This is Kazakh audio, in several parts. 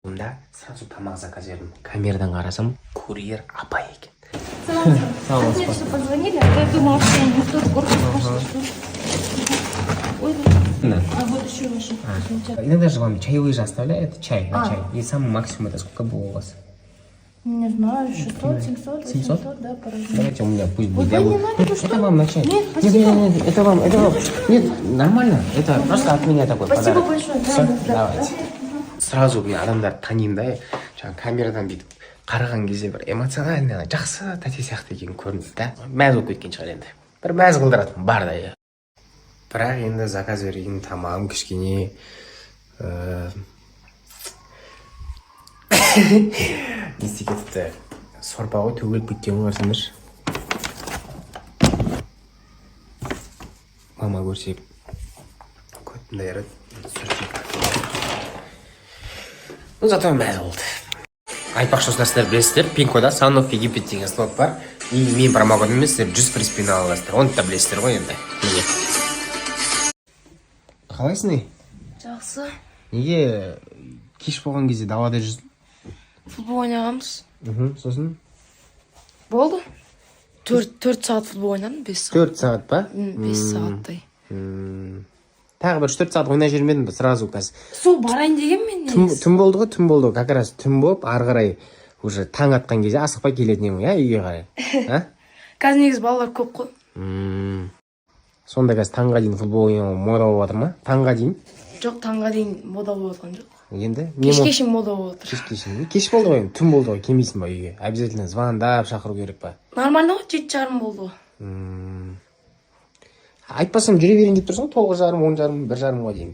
Да, сразу тамақ заказ бердім. Камерадан қарасам, курьер апай екен. Саламатсыз. Мне что позвонили, а то я думала, что не в тот корпус пошли, что ли. Ой, Да. а вот еще ваши. Иногда же вам чаевые же оставляют, чай на А. чай. И самый максимум это сколько было у вас? Не знаю, 600, 700, 700? 800, да, по-разному. Давайте у меня пусть будет. Ой, Я не буду- надо, Нет, вы это что? вам на чай. Нет, Нет, спасибо. нет, нет, это вам, это вам. Нет, нормально. Это просто от меня такой Спасибо подарок. большое. Да, Всё, да, да. давайте. Сразу мен адамдарды танимын да, жаңағы камерадан бүйтіп қараған кезде бір эмоционально жақсы тәте сияқты екені көрінді да, мәз болып кеткен шығар енді, бір мәз қылдыратын бар да, иә. Бірақ енді заказ берген тамағым кішкене не істеп кетіпті, сорпа ғой, төгіліп кеткен ғой, қарасаңдаршы. Мама көрсе, көтін дайрады, сүртейік. Ну, зато мәз болды. Айтпақшы, достар, сіздер білесіздер, Пинкода Son of Египет деген слот бар. И мен промокодыммен сіздер 100 free spin ала аласыздар. Оны да білесіздер ғой енді. Міне. Қалайсың, ей? Жақсы. Неге кеш болған кезде далада жүрсің? Футбол ойнағанбыз. Сосын? Болды. 4 сағат футбол ойнадым, 5 сағат. 4 сағат па? 5 сағаттай. Тағы бір 3-4 сағат ойнай жүрмедің бе сразу қазір? Сол барайын дегенмін мен Түн, негізі. түн болды ғой, түн болды ғой, как раз түн болып, ары қарай уже таң атқан кезде асықпай келетін едің ғой, иә, үйге қарай. А? Қазір негізі балалар көп қой. Сонда қазір таңға дейін футбол ойнау мода болып жатыр ма? Таңға дейін? Жоқ, таңға дейін мода болып жатқан жоқ. Енді не Кешке шейін мода болып жатыр. Кешке шейін. Кеш болды ғой енді, түн болды ғой, келмейсің ба үйге? Обязательно звондап шақыру керек па? Нормально ғой, 7:30 болды ғой. Айтпасам, жүре берейін деп тұрсың ғой, 9:30, 10:30, 1:30-ға дейін.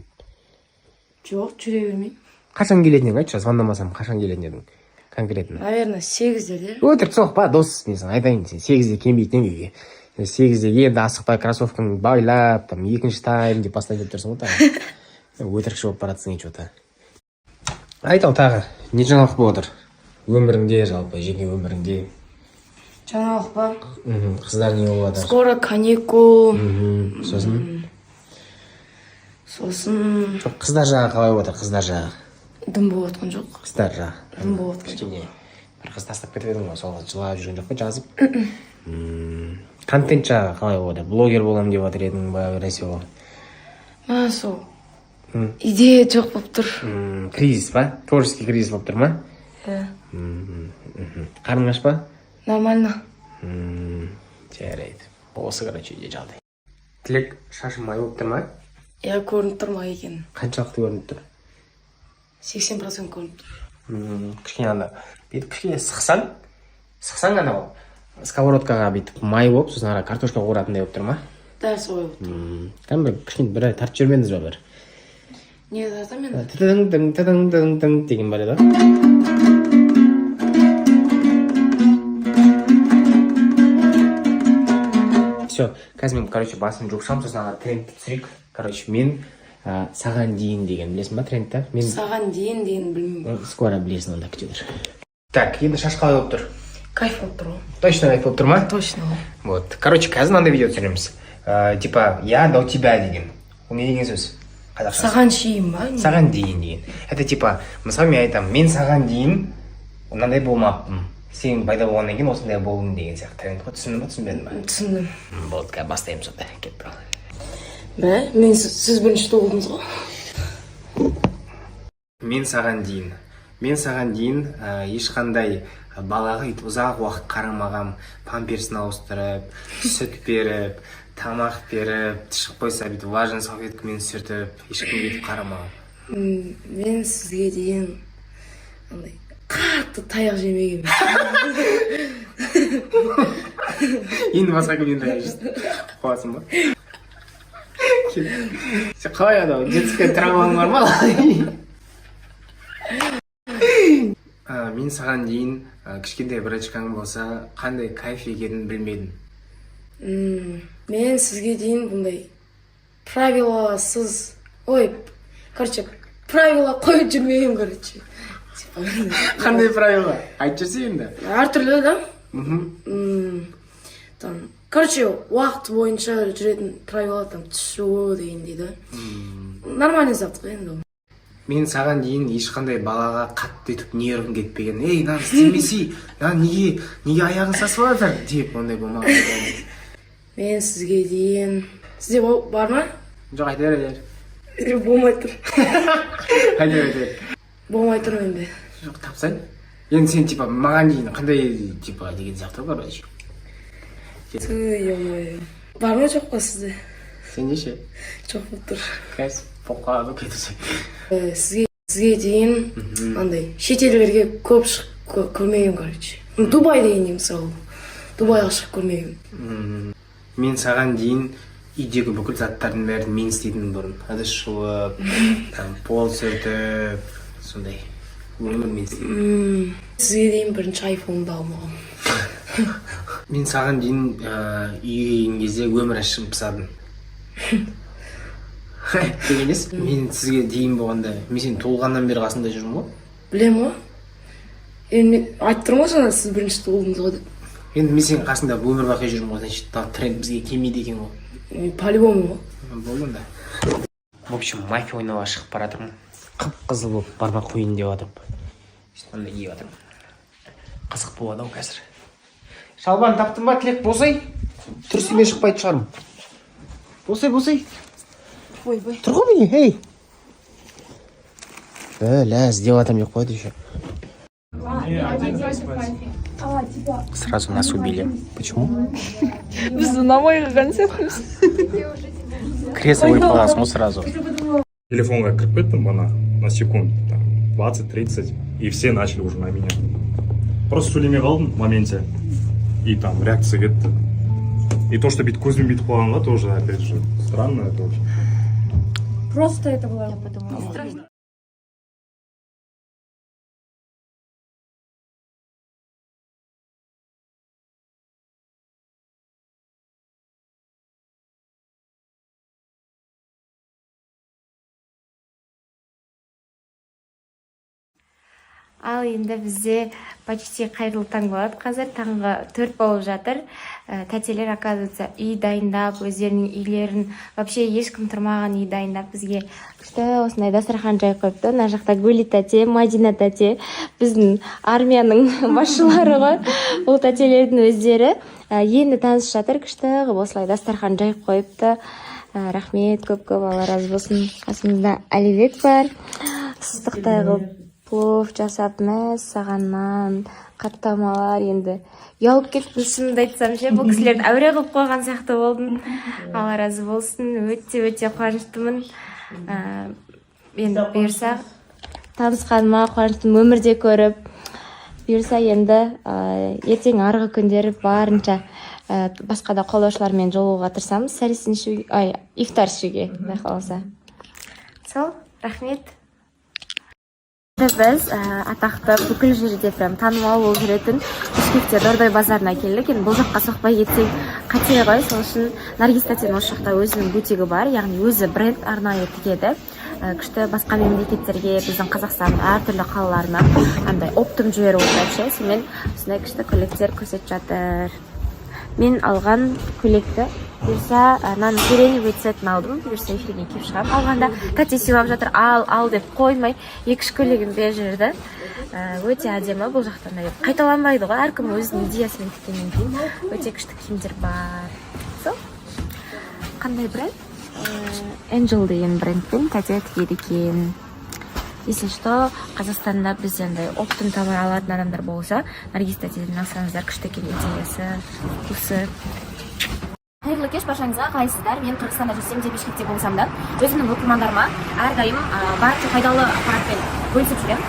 Жоқ, жүре бермеймін. Қашан келетін едің, айтшы, звондамасам қашан келетін едің конкретно? Наверное, 8-дерде. Өтірік соқпа, дос, мен саған айтайын, сен 8-де келмейтін едің үйге. Сен 8-де енді асықпай, кроссовкаңды байлап, там екінші тайм деп бастайын деп тұрсың ғой тағы. Сен өтірікші болып бара жатсың че то. Айт, ал, тағы не жаңалық болып жатыр өміріңде, жалпы жеке өміріңде? Жаңалық па? Қыздар не болып жатыр? Скоро каникул. Сосын? Сосын Жоқ, қыздар жағы қалай болып жатыр, қыздар жағы? Дым болып жатқан жоқ. Қыздар жағы. Дым болып жатқан жоқ. Кішкене бір қыз тастап кетіп едің ғой, сол қыз жылап жүрген жоқ па жазып? Контент жағы қалай болып жатыр? Блогер боламын деп жатыр едің ба, бір нәрсе болған? Мә, сол идея жоқ болып тұр. Кризис па, творческий кризис болып тұр ма? Иә. Қарның аш па? Нормально. Жарайды, осы, короче, үйде жағдай. Тілек, шашың май болып тұр ма? Иә, көрініп тұр ма екенін. Қаншалықты көрініп тұр? 80% көрініп тұр. Кішкене ана бүйтіп, кішкене сықсаң, сықсаң, анау сковородкаға бүйтіп май болып, сосын ана картошка қуыратындай болып тұр ма? Дәл солай болып тұр. Кәдімгі бір кішкене бір ай тартып жібермедіңіз ба бір? Не тартамын енді? Тыдың тың тыдың тың тың деген бар еді ғой. Все, қазір мен, короче, басын жуып шығамын, сосын ана трендті түсірейік. Короче, мен саған дейін деген, білесің ба трендті? Мен Саған дейін деген білмеймін. Скоро білесің онда, күте тұр. Так, енді шаш қалай болып тұр? Кайф болып тұр ғой. Точно кайф болып тұр ма? Точно ғой. Вот, короче, қазір мынандай видео түсіреміз. Типа «я до тебя» деген ол не деген сөз қазақшасы? Саған шейін ба, не? Саған дейін деген, это типа, мысалы, мен айтамын: мен саған дейін мынандай болмаппын, сен пайда болғаннан кейін осындай болдым деген сияқты тренд қой. Түсіндің ба, түсінбедің ба? Түсіндім. Болды, қазір бастаймыз онда, кеттік. Мә, мен сіз бірінші туылдыңыз ғой. Мен саған дейін, мен саған дейін ешқандай балаға өйтіп ұзақ уақыт қарамағам, памперсін ауыстырып, сүт беріп, тамақ беріп, тышып қойса, бүйтіп влажный салфеткамен сүртіп, ешкімге өйтіп қарамағам. Мен сізге дейін андай қатты таяқ жемегенмін. Енді басқа кімнен таяқ жейсің, қуасың ба сен? Қалай, анау детская травмаң бар ма? Мен саған дейін кішкентай братишкаң болса, қандай кайф екенін білмедім. Мен сізге дейін бұндай правиласыз, ой, короче, правила қойып жүрмегенмін, короче, типа. Қандай правила, айтып жіберсей енді. Әртүрлі да. Там, короче, уақыт бойынша жүретін правила, там, түс жуу дегендей да, нормальный зат қой енді ол. Мен саған дейін ешқандай балаға қатты өйтіп нервім кетпеген. Ей, мынаны істемесей, мына неге аяғың сасып жатыр деп, ондай болмаған. Мен сізге дейін, сізде бар ма? Жоқ, айта бер, айта бер. Болмай тұр. Айта бер, айта бер. Болмай тұр менде. Жоқ, тапсаң енді, сен типа маған дейін қандай типа деген сияқты ғой, короче. Ту, ё-моё, бар ма, жоқ па сізде? Сенде ше? Жоқ болып тұр. Қазір болып қалады ғой кетірсе. Сізге дейін андай шетелдерге көп шығып көрмегенмін, короче. Ну, Дубай дегенде, мысалы, Дубайға шығып көрмегенмін. Мен саған дейін үйдегі бүкіл заттардың бәрін мен істейтінмін бұрын: ыдыс жуып, там пол сүртіп, сондай өмір мен істейтінмін. Сізге дейін бірінші айфонды алмағанмын. Мен саған дейін үйге келген кезде өмір ашып пысадым деген емес. Мен сізге дейін болғанда, мен сен туылғаннан бері қасында жүрмін ғой. Білемін ғой енді, мен айтып тұрмын ғой жаңа, сіз бірінші туылдыңыз ғой деп. Енді мен сенің қасында өмір бақи жүрмін ғой, значит, мына тренд бізге келмейді екен ғой. По-любому ғой. Болды онда. В общем, мафия ойнауға шығып бара жатырмын. Қып қызыл болып бармақ қояйын деп жатырмын. Сөйтіп андай киіп жатырмын. Қызық болады ау қазір. Шалбарын таптың ба, Тілек? Босай. Трусимен шықпайтын шығармын. Босай, босай. Ойбай. Тұр ғой, міне, ей. Бля, іздеп жатырмын деп қояды еще. Сразу нас убили. Почему? Біз ұнамай қалған сияқтымыз. Кресло өліп қалғансың ғой сразу. Телефонға кіріп кеттім ана на секунд там 20-30, и все начали уже на меня. Просто сөйлемей қалдым в моменте, и там реакция кетті. И то, что бүйтіп көзбен бүйтіп қалғанға, тоже опять же странно это очень. Просто это было. Я подумала. Ал енді бізде почти қайырлы таң болады қазір, таңғы 4 болып жатыр. Тәтелер, оказывается, үй дайындап, өздерінің үйлерін, вообще ешкім тұрмаған үй дайындап, бізге күшті осындай дастархан жайып қойыпты. Мына жақта Гүли тәте, Мадина тәте, біздің армияның басшылары ғой бұл тәтелердің өздері. Енді танысып жатыр, күшті қылып осылай дастархан жайып қойыпты. Рахмет көп көп, Алла разы болсын. Қасымызда Әлібек бар, ыстықтай қылып плов жасап, мәссаған, нан, қаттамалар. Енді ұялып кеттім, шынымды айтсам ше, бұл кісілерді әуре қылып қойған сияқты болдым. Алла разы болсын, өте өте қуаныштымын. Енді бұйырса, танысқаныма қуаныштымын, өмірде көріп. Бұйырса, енді ертең, арғы күндері барынша басқа да қолдаушылармен жолығуға тырысамыз, сәресін ішуге, ай, ифтар ішуге, құдай қаласа. Сол, рахмет. Біз атақты, бүкіл жерде прям танымал болып жүретін Бішкекте Дордой базарына келдік. Енді бұл жаққа соқпай кетсең, қате ғой. Сол үшін Наргиз тәтенің осы жақта өзінің бутигі бар, яғни өзі бренд арнайы тігеді. Күшті басқа мемлекеттерге, біздің Қазақстанның әртүрлі қалаларына андай оптом жіберіп отырады ше. Сонымен осындай күшті көйлектер көрсетіп жатыр. Мен алған көйлекті, бұйырса, мынаның сиреневый цветін алдым, бұйырса, эфирге киіп шығамын. Алғанда тәте сыйлап жатыр, ал ал деп қоймай, екі үш көйлегін беріп жіберді. Өте әдемі. Бұл жақта андай қайталанбайды ғой, әркім өзінің идеясымен тіккеннен кейін өте күшті киімдер бар. Сол қандай бренд? Angel деген брендпен тәте тігеді екен. Если что, Қазақстанда бізде андай оптом товар алатын адамдар болса, Наргиз тәтеден алсаңыздар, күшті екен идеясы, вкусы. Қайырлы кеш баршаңызға! Қалайсыздар? Мен Қырғызстанда жүрсем де, Бішкекте болсам да, өзімнің оқырмандарыма әрдайым барынша пайдалы ақпаратпен бөлісіп жүремін.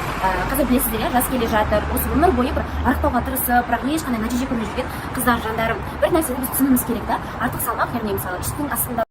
Қазір білесіздер, иә, жаз келе жатыр. Осы өмір бойы бір арықтауға тырысып, бірақ ешқандай нәтиже көрмей жүрген қыздар, жандарым, бір нәрсені біз түсінуіміз керек та: артық салмақ, яғни мысалы іштің астында